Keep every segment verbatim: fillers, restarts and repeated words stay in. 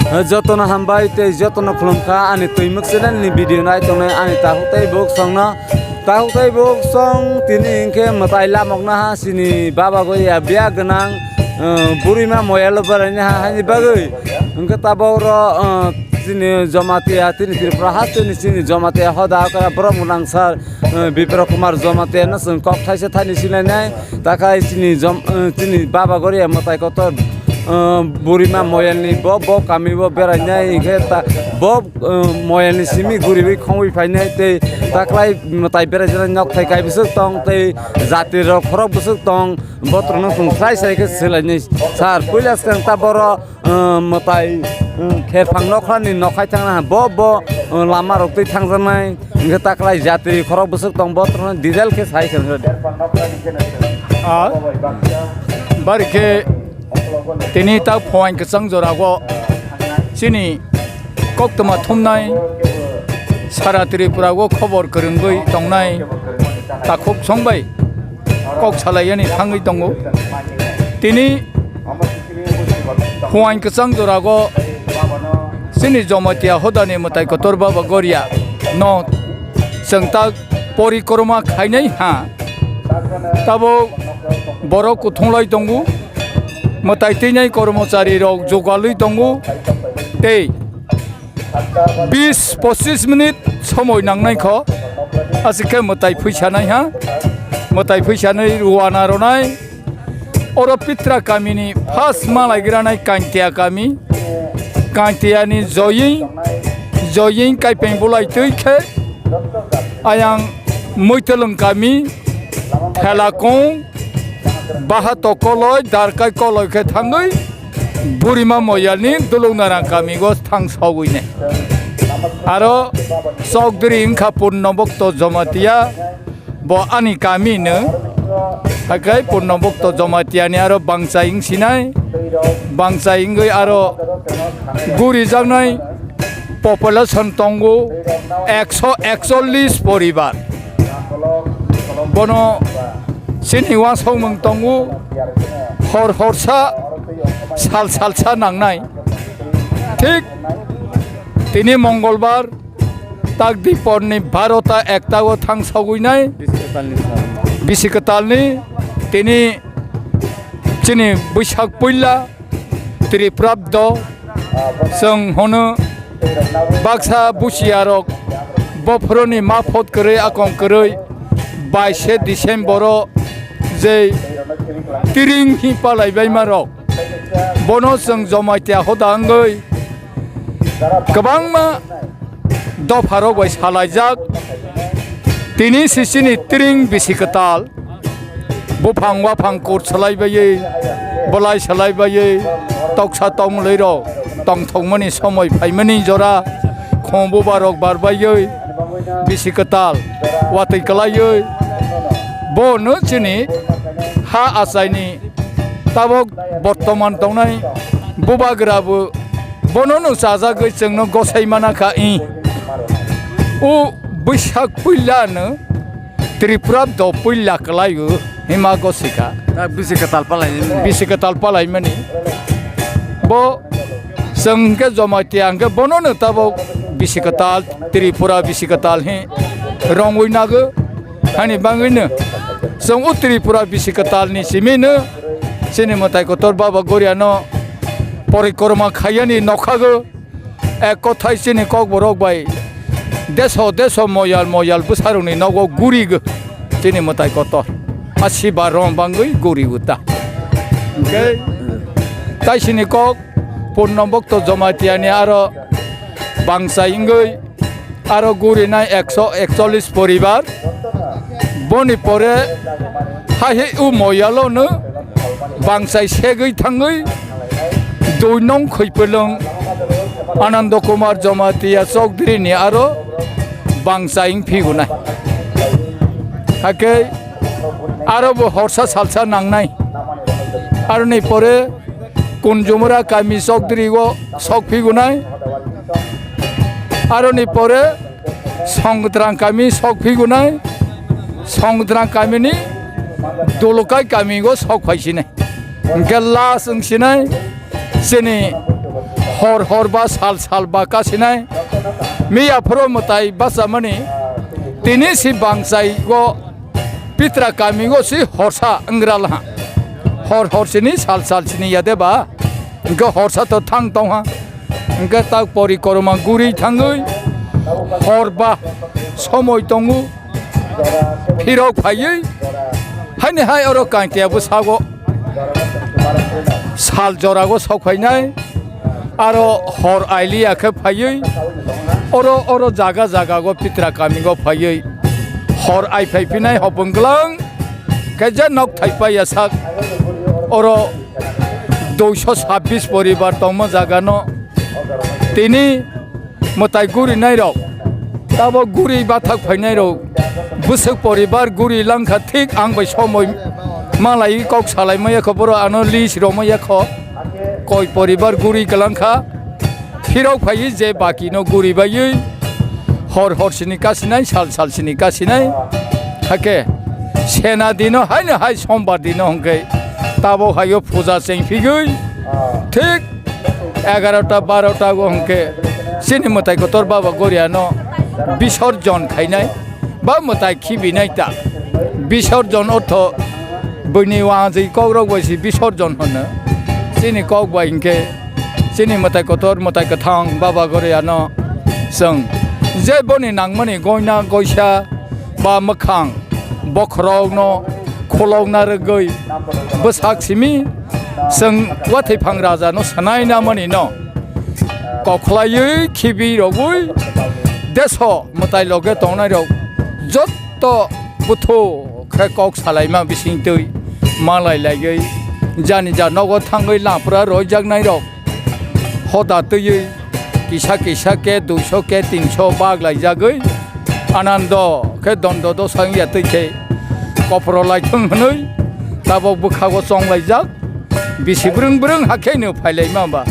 Jotono hambai tei jotono khulumkha ani Twimwk channel ni video nai tongnai ani takhuk tei buk songno. Takhuk tei buk song tini hinkhe mwtai lamokna ha chini baba goi ya biya gwnang, eh, burima moyalo beraina ha hani bagwi. Hinkhe tabok ro, eh, chini Jamatia, chini Tripura hasteni chini Jamatia hoda okra borok mwnangsar, eh, Bipra Kumar Jamatia no chwng kok thaisa thani sinai nai. Takhai chini jom, eh, chini baba gori ya mwtai kotor, eh, burima moyalni bo, bo kami bo berai nai hinkhe ta, bo, eh, moyalni simi guriwi khongwi phai nai tei takhai mwtai berai jani nok thai kai bwswk tong tei jati rok khorok bwswk tong botrok no chwng sai sai khe swlai nai sir puila swkang ta boro. Ah, mwtai, ah, kherphang nokhrani nokhai thangna bo, bo, ah, lama rok twi thangjaknai, hinkhe takhwlai jatri khorok bwswk tong bo, torno detail khe sai khe. Ah, bari khe tini ta phuain kwchang jora go chini koktwma thumnai sara Tripura o khobor kwrwngwi tongnai takhuk songbai kok salaiyani thangwi tongo. Tini Phuain kwchang jorago chini Jamatia hodani mwtai kotor Baba Goria no chwng ta porikroma khainai ha. Tabuk borok kuthunglai tongo, mwtai twinai kormochari rok jugalwi tongo tei bis pochis minute somoi nangnai kho, aswk khe mwtai phuisanai ha, mwtai phuisanai ruana ronai. Oro Pitra kamini first malaigiranai Kaintia kami, Kaintiani Joying, Joying Kaipeng Bulai twi khe ayang Muitwlwng kami, Phelakung, Bahato Koloi, Darkai Koloi khe thangwi Burima Moyalni Duluknarang kamigo thang sogwinai. Aro Chokdiri wngkha Purno Bokto Jamatia, bo ani kami no. Haikhe Purno Bokto Jamatia ni aro bangchai wngsinai, bangchai wngwi aro gurijaknai population tongo ekso ekchollis poribar. Bono chini uansukmung tongo, hor horsa, sal salsa nangnai. Thik tini Mongolbar tak diporni barota ekta o thang sogwinai. Bisi kwtalni sal. Bisi kwtalni tini chini Bwsak puila Tripurabdo chwng hono baksa busiya rok bophoroni ma phot kwrwi akong kwrwi baishe December o jei tiring hi palaibaima rok bono chwng Jamatia hoda wngwi kwbangma dopharok bai salaijak. Tini sisini tiring bisi kwtal, buphang waphang kurt salai baiwi, bwlai salai baiwi, toksa tongmwlwi rok tongthokmani somoi phaimani jora, khong buba rok bar baiwi bisi kwtal watwi kwlaiwi, bono chini ha achaini tabok bortoman tongnai bubagra bo bono no chajagwi chwngno gosai mana kha i. O Bwsak puila no Tripura do puila kwlai o hima gosika. Ta bisi kwtal palai. Bisi kwtal palai mani. Bo chwng hwnkhe Jamatia hwnkhe bono no tabok bisi kwtal, Tripura bisi kwtal hi rongwi nago. Hani bangwi no chwng o Tripura bisi kwtal ni simi no chini mwtai kotor Baba Goria no porikroma khaiyani nokhago. Ek kothai chini kokborok bai deso deso moyal moyal bwsarokni nogo gurigo chini mwtai kotor. A siba rong bangwi guri uta. Hwnkhe tai sini kok Purno Bokto Jamatia ni aro bangsa wngwi aro gurinai ekso ekchollis poribar. Boni pore hai hai u moyalo no bangchai segwi thangwi dui nong Khwipwlwng Anando Kumar Jamatia Chowdhury ni aro bangchai wng phigunai. Hakhe aro bo horsa salsa nangnai. Aroni pore Kunjumura kami Chowdhury o sok phigunai. Aroni pore Songdrang kami sok phigunai. Songdrang kami ni Dulukai kami o sok phaisinai. Hwnkhe last wngsinai chini Hor hor ba sal sal ba kasinai. Miya phoro mwtai bachamani. Tini si bangchai go pitra kami go si horsa wngral ha. Hor hor sini sal sal sini ya de ba. Hwnkhe horsa to thang tong ha. Hwnkhe tak pori koroma guri thangwi hor ba somoi tongo. Phirok phaiwi haini hai oro kangtiya bwsago sal jorago sok phainai. Aro hor ailiya khe phaiwi oro, oro jaga jaga go pitra kami go phaiwi hor ai phai phinai hopong glang khe je nok thai paiya sak oro duiso sabbish poribar tongma jaga no tini mwtai guri nai rok tabo guri bathak phainai rok bwswk poribar guri langkha thik ang bai somoi malai kok salai maya kho boro ano list romaya kho. Koi poribar guri kwlangkha, phirok phaiwi je baki no guri baiwi hor hor sini kasinai, sal sal sini kasinai. Hake sena dino haino hai sombar dino hwnkhe tabo haio puja chengphigwi thik egarota barota go hwnkhe chini mwtai kotor baba goriano bisorjon khainai. Ba mwtai khibinai ta. Bisorjon ortho buini wangwi kokrok bai si bisorjon hwno. Chini kok bai hinkhe chini mwtai kotor mwtai kwthang baba goriano chwng je boni nangmani goina goisa ba mwkhang bokhorokno khulokna rwgwi bwsak simi chwng wathai phang raja no sanaina mani no kokhlaiwi khibi rogwi deso mwtai loge tongnai rok jotto buthu khe kok salaima bising twi malai laiwi jani ja nogo thangwi lapra roijaknai rok hoda twiwi kisa kisa khe duiso khe tinso bag laijagwi anando khe dondo dosa wngya twi khe kopro laithung hwnwi tabok bwkhago chong laijak. Bisi brwng brwng hakhe no phailaima ba.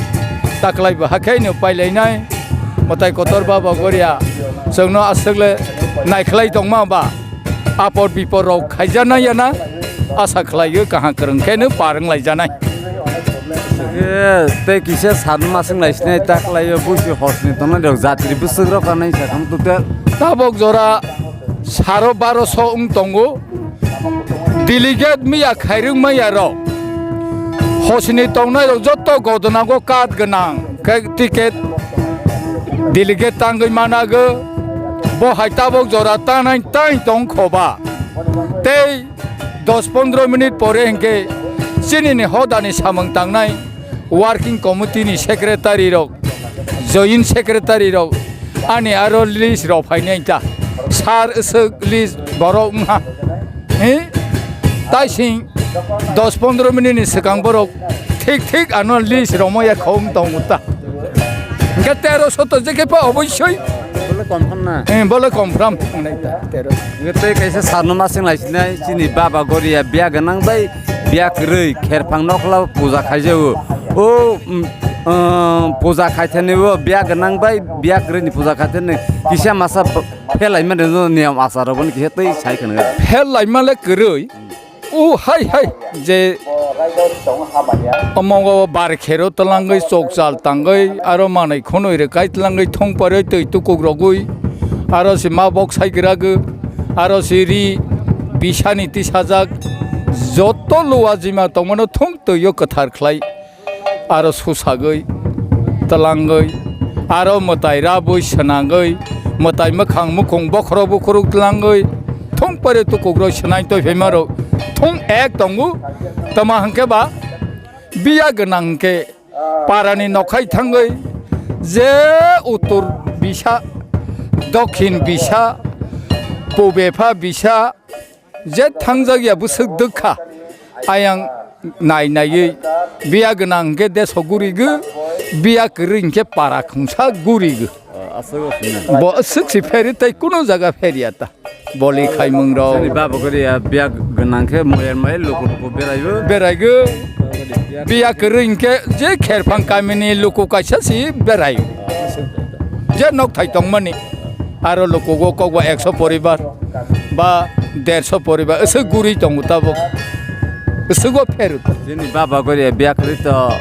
Taklai bo hakhe no pailainai. Mwtai kotor baba goria. Chwngno aswk le naikhlai tongma ba. Apor bipor rok khaijanai yana. Asa khlaiyo kaham kwrwng khe no parwng laijanai. Tei kisa sal maswng lai sinai taklai o busi hosni tongnai rok jatri bwswk rok kanai sakang tutel. Tabok jora saro baroso wng tongo. Delegate miya khairwng maya rok hosini tongnai rok jotto godona go card gwnang khe ticket delegate tangwi manago bo hai tabok jora tanai tai tong khoba tei dos pondro minute pore hinkhe chini ni hoda ni samung tangnai working committee ni secretary rok joint secretary rok ani aro list rok phainai ta sar aswk list borok wngha. Hi? Taising dos pondro minute ni swkang borok thik thik ano list romaya khong tongo ta. Hingke tero soto je khe pa oboisoi. Bole confirm na. Eh, bole confirm wngnai ta tero. Hingke tei kaisa sarno masing lai sinai chini baba goria biya gwnang bai biya kwrwi kherphang nokla puja khaijao. O, mm, ah, puja khaithani o biya gwnang bai biya kwrwi ni puja khaithani kisa masa Phel laimani no niyam achar rok boni kisa tei sai khwna. Phel laima le kwrwi. O hai hai je omo o bar khero twlangwi chokchal tangwi aro manwi khwnwi rwkai twlangwi thongparwi twi tukuk rogwi aro se ma bok sai gwragw aro se ri bisani tisajak joto luwa jima tongmano thung twi o kwthar khlai. Aro susagwi, twlangwi, aro mwtai rabwi swnangwi, mwtai mwkhang mukhung bokhorok bukhuruk twlangwi, thung pare tukukrok swnai toiphaima rok thung ek tongo. Tama hwnkhe ba biya gwnang hwnkhe parani nokhai thangwi je uttor bisa, dokhin bisa, pubepha bisa, Je thangjak ya bwswk dwkha ayang nai naiwi biya gwnang hwnkhe deso gurigo, biya kwrwi hwnkhe para khungsa gurigo. Aswk o sini. Bo aswk si pheri tei kunu jaga pheriya ta. Boli khaimung rok. Jani baba gori ya biya gwnang khe moyar mai luku luku beraibo. Beraigo. Biya kwrwi hwnkhe je kherphang kamini luku kaisa si berai. Je nok thai tongmani. Aro lukugo kokba ekso poribar ba derso poribar, aswk guri tongo tabuk. Aswk o pheru. Chini baba gori biya kwrwi to,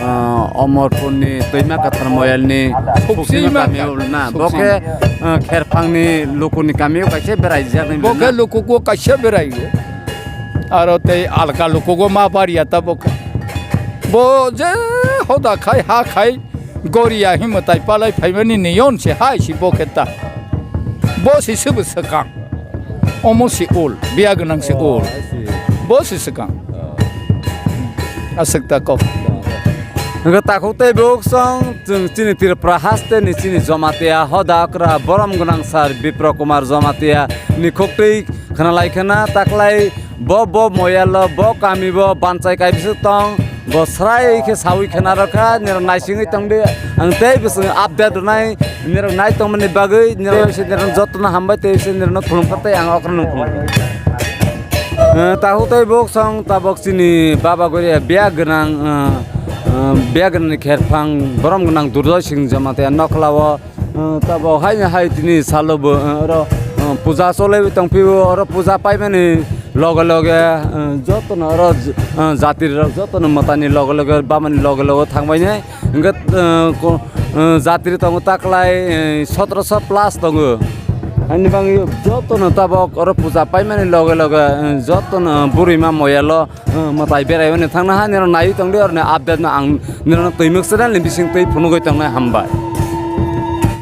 Ah, Omorpurni Twima Kathar Moyalni Suksima Suksima kami kami. Ul na. Suksima. Bo khe, ah, Kherphangni Lukuni kami o kaisa berai jak ni Bo khe na. Lukugo kaisa berai. Aro tei alka Lukugo ma baria ta bo khe. Bo je hoda khai ha khai goria himwtai palai phaimani niyon se hai si bo khe ta. Bo si sibo swkang. Omo si ul, biya gwnang si Oh, ul. I see. Bo si swkang. Oh. Aswk ta kok. Hwnkhe takhuk tei bukhuk song chwng chini Tripura haste ni chini Jamatia hoda okra borom gwnang sir Bipro Kumar Jamatia ni khuktwi khwnalai khna taklai bo bo moyalo bo kami bo banchai kai bisuk tong bo srai khe sawi khna rokha nirok naisingwi tongdi ang tei bising update rwnai nirok nai tongmani bagwi nirok se nirok jotono hambai tei se nirok khulumkha tei ang okra nung khulumkha. Eh, takhuk tei bukhuk song tabok chini baba goria biya gwnang, eh, eh, biya gwnang ni kherphang borom gwnang Durjoy Singh Jamatia nokla o, eh, tabok haino hai tini salo bo, eh, oro, eh, puja cholaiwi tongphio oro puja paimani loge loge, eh, jotono oro, eh, jati rok jotono mwtani loge loge bamani loge loge thangbainai. Hwnkhe, eh, ko-, eh, jatri tongo taklai, eh, sotoroso plus tongo. Ani bagwi jotono tabok oro puja paimani loge loge, eh, jotono burima moyalo, eh, mwtai beraimani thangna ha nirok naiwi tongdi oroni update no ang nirokno Twimwk channel ni bising twi phunugwi tongnai hambai.